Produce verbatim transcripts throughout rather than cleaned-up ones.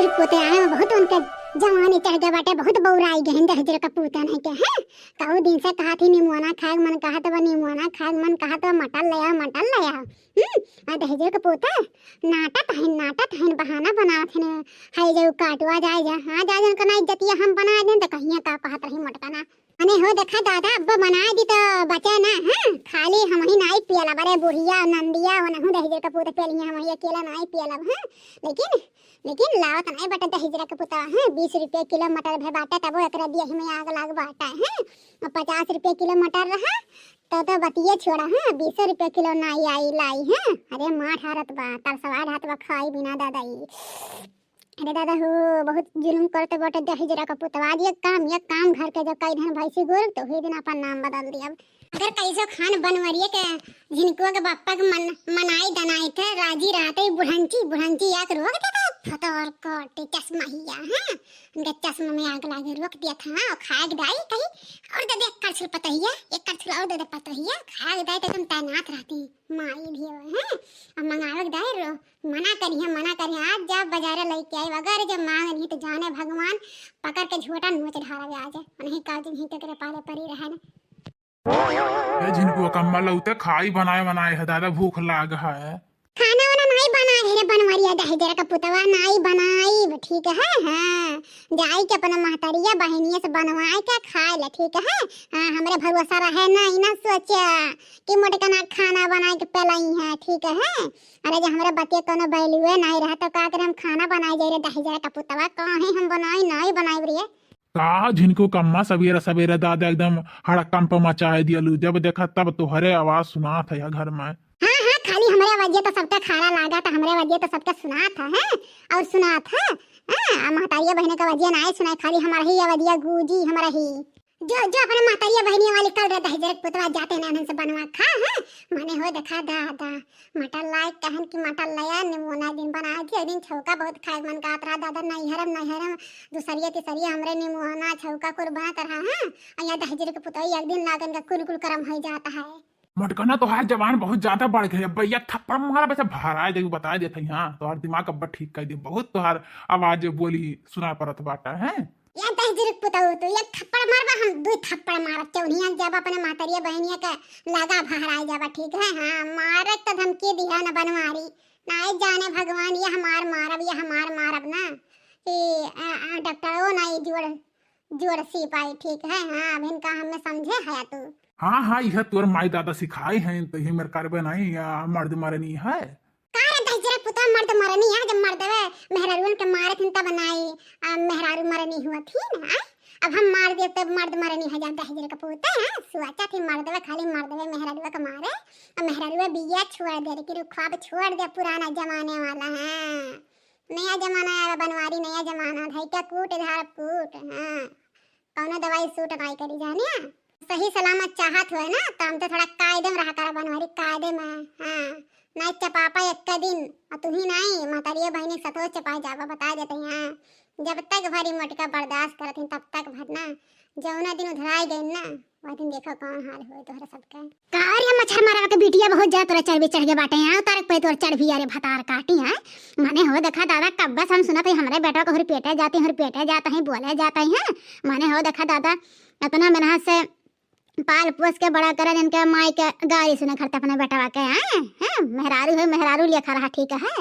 पोते आए में बहुत उनके जवानी चढ़ गया बाटे, बहुत बौराई गए हैं दहिजर का पूतन है के, हैं? कऊ दिन से कहा थी निमोना खाए मन कहा तो निमोना खाए मन कहा तो मटर ले आओ, मटर ले आओ। हम्म, आ दहिजर का पोता नाटत है, नाटत है, बहाना बनावत है। हाय जाऊ काटवा जाए जा, हाँ जा जन कना इज्जतिया हम बना दें तो कहिया का कहत रही मोटका ना। अने हो देखा दादा, अब बनाए दी तो बचे ना, हाँ? खाली हम ही नाई पियलब, अरे बुढ़िया, नंदिया, वो नहु दहिजर का पूत पियलिया, हम ही अकेला नाई पियलब, हाँ? लेकिन, लेकिन लावत नाई बटे दहिजर का पुतवा, हाँ? बीस रुपये किलो मटर भे बाटे, तबो एकरा दिया ही में आग लाग बाटे, हाँ? और पचास रुपये किलो मटर रहा, तो, तो बतिये छोड़ा, हाँ? बीस रुपये किलो नाई आई लाई, हाँ? अरे मार हारत बा, तरसवा हारत बा, खाई बिना दादा ई। अरे दादा हो, बहुत जुलुम करत बाटे दहिजरा का पुतवा। आज एक काम, एक काम घर के जब कई दिन भैंसी गोरब तो हुए दिन अपन नाम बदल दिया। अगर कैसो खान बनवरिए के झिनकुआ के बापा के मन, मनाई दनाई के राजी रहते ही बुढ़ंची, बुढ़ंची आके रोक देता। फतोर कोटी चश्मा हिया, हाँ? उनके चश्मा में आग लागे रोक दिया था, हाँ? और खाए के दाई कहीं और दे दे एक करछुल पतोहिया, एक करछुल और दे दे पतोहिया, खाए के दाई तो तुम तैनात रहती, माई भी हो, हाँ? अब मंगावे के दाई रो, मना करिहे, मना करिहे, आज जा बाजारे लइके आई, अगर जब मांग नहीं तो जाने भगवान पकड़ के झोटा नोच ढारब आज, नहीं काल दिन ही तकरे पाले परी रहे न। ए झिनकुआ कम्मा लौते खाई बनाए बनाए है, दादा भूख लाग है। खाना वाना नहीं बनाए है रे बनवरिया दहिजरा का पुतवा, नहीं बनाई, ठीक है, हाँ, जाई के अपने महतरिया बहनिया से बनवाए के खाए ले, ठीक है, हाँ, हमरे भरोसा रहे ना, ई ना सोचा कि मोटका ना खाना बनाए के पेलाई है, ठीक है। अरे, जे हमरे बतिया कोनो value नाई रहा, तो का करे हम खाना बनाई जाई रे दहिजरा का पुतवा? काहे हम बनाई, नाई बनाई रे। का झिनकू कम्मा सबेरा सबेरा दादा एकदम हड़कंप मचाए दियलू। जब देखा तब तोहरे आवाज सुनात है घर में। हाँ, हाँ, खाली हमरे आवाजिया तो सबका खारा लागा, तो हमरे आवाजिया तो सबका सुनात है, हैं? और सुनात है, हाँ, आ महतारिया बहने का आवाजिया नाई सुनाई, खाली हमारा ही आवाजिया गूंजी, हमारा ही। जो, जो अपने महतारिया बहनिया वाली कल रे दहिजर के पुतवा जाते ना उनसे बनवा खा, हैं? मने हो देखा दादा, मटर लाए कहन की मटर लाया, निमोना दिन बना के, एक दिन छौका बहुत खाए के मन कहत रहा दादा, नैहरम, नैहरम, दूसरिया, तीसरिया हमरे निमोना छौका कुल बनत रहा, हैं? और यहाँ दहिजर के पुतवा एक दिन लागन का कुल, कुल करम हो जाता है। मटकना तोहार जबान बहुत ज्यादा बढ़ गई, अब एक थप्पड़ मारा वैसे भराए देबू, बताए देत हई, हाँ, तोहार दिमाग अब ठीक कर दे, बहुत तोहार आवाज बोली सुना पड़त बाटा, हैं? या दहिजर के पुतऊ, तू एक थप्पड़ मारबा, हम दुई थप्पड़ मारब। चौनिया जब अपने महतरिया बहनिया के लगा भहराई जाबा, ठीक है? हाँ, मारे के तो धमकी दिहा न बनवारी। नाई जाने भगवान, ये हमार मारब, ये हमार मारब ना। कि, आ, आ, डॉक्टरो नाई जोड़, जोड़ सी पाई, ठीक है? हाँ, अब इनका हमें समझे है तू। हाँ, हाँ, यह तोर माई दादा सिखाए हैं, तो ये मेरे करबे नहीं, या मर्द मरनी है। का रे दहिजरा पुतवा मर्द मरनी है, जब मर्दवे मेहरारुअन के मारे थिन तब नाई, आ, मेहरारू मरनी हुआ थी ना, आय? अब हम मार देब तब मर्द मरनी है, जब दहिजरा के पूते हैं, सुआचा थी मर्दवे, खाली मर्दवे मेहरारुआ के मारे, आ मेहरारुआ बिया छोड़ दे, लेकिन उ ख्वाब छोड़ दे पुराना जमाने वाला, हाँ। नया जमाना आया बनवारी, नया जमाना, धई के कूट धार कूट, हाँ। कौनो दवाई सूट नाई करी जाने। सही सलामत चाहत हुए ना, तो हम तो थोड़ा कायदे में रहा करा बनवारी, कायदे में, हाँ। नाई चपापा एक दिन, और तू ही नाई, महतारिये बहिनी सतो चपाई जाबा, बता देते हैं, हाँ। जब तक भरी मोटका बर्दाश्त करत ही, तब तक भर ना, जौना दिन उधराई गई ना, वह दिन देखो कौन हाल हुए तोहरा सबका। का रे मच्छर मारा के बिटिया बहुत ज्यादा तोरा चर्बी चढ़ गए बाटे, हाँ, उतारे पे तोर चर्बी, अरे भतार काटी, हाँ। मने हो देखा दादा, कब बस हम सुनत है, हमरे बेटा को हर पेटे जाते, हर पेटे जाते हैं, बोले जाते हैं, मने हो देखा दादा, इतना मेहनत से पाल पोस के बड़ा करे, इनके माई के गारी सुने खरते अपने बेटवा के, हैं? हैं? मेहरारू है, मेहरारू लेखा रहा, ठीक है?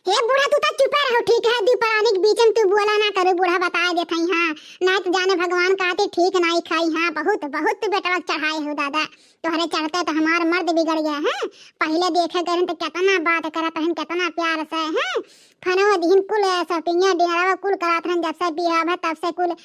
हे बूढ़ा, तू तो चुपे रहो, ठीक है? दू परानी के बीच में तू बोला ना करो, बूढ़ा बताए देत हई, हाँ। नाई तो जाने भगवान काटे ठीक नाई खाई, हाँ। बहुत, बहुत तू बेटवा के चढ़ाए हो दादा। तोहरे चढ़ते तो हमार मर्द बिगड़ गया, हैं? पहले देखे गए तो कितना बात करत हन, कितना प्यार से, हैं? फनो दिन कुल shopping, dinner कुल करात हन, जब से बियाह भा तब से कुल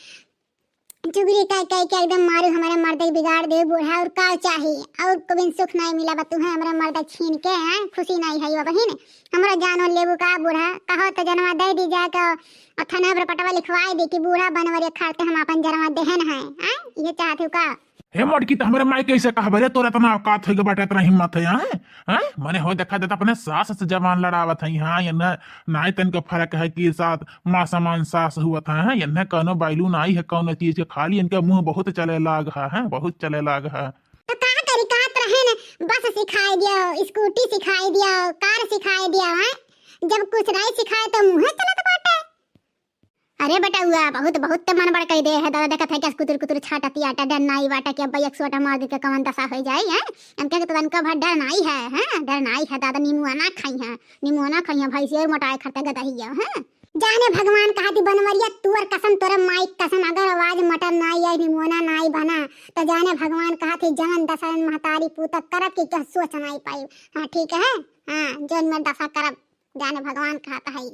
चुगली कह कह के एकदम मारू हमरे मर्द के बिगाड़ दे बूढ़ा, और का चाही? और कबिन सुख नहीं मिला बा तुहे हमरे मर्द छीन के, हैं? खुशी नहीं है वो बहिन, हमरा जानो लेबू का बूढ़ा? कहो तो जनवा दे दी जाए का, और थाने पर पटवा लिखवाए दे कि बूढ़ा बनवरे खाते हम अपन जनवा देहन है, हैं? ये चाहत हो का? हे मटकी, तो हमरे माई कैसे कहबे रे? तोरा इतना औकात होइगे बाटे, इतना हिम्मत है, हैं? हैं? मने हो देखा देता अपने सास से जबान लड़ावत है, हाँ, ये न, नाई तन के फर्क है कि साथ माँ समान सास हुआ था, हैं? इन्हें कौनो value नाई है कौनो चीज के, खाली इनके मुंह बहुत चले लाग है, हैं? बहुत चले लाग है। तो का करी, कहत रहे न, बस सिखाई दियो, स्कूटी सिखाई दियो, कार सिखाई दियो, हैं? जब कुछ नहीं सिखाए तो मुंह चलत बाटे। अरे बेटउआ, बहुत, बहुत ते मन बड़ कइ दे है दादा, देखत है कि कुतुर कुतुर छाटत आटा, डर नाई बाटा कि अब एक सोटा मार दे के कवन दशा होइ जाई, हैं? हमके तो तनका भर डर नाई है, हैं? डर नाई है दादा, निमुआ ना खाई है, निमुआ ना खाई है, भैंसिया मोटाए खरते गदहिया, हैं? जाने भगवान कहा थी बनवरिया, तोर कसम, तोरे माई कसम, अगर आज मटर नाई आई, निमोना नाई बना, तो जाने भगवान कहा थी जवन दशा महतारी पूत करब कि क्या सोच नाई पाई। हाँ, ठीक है, हाँ, जौन में दशा करब, जाने भगवान कहा था।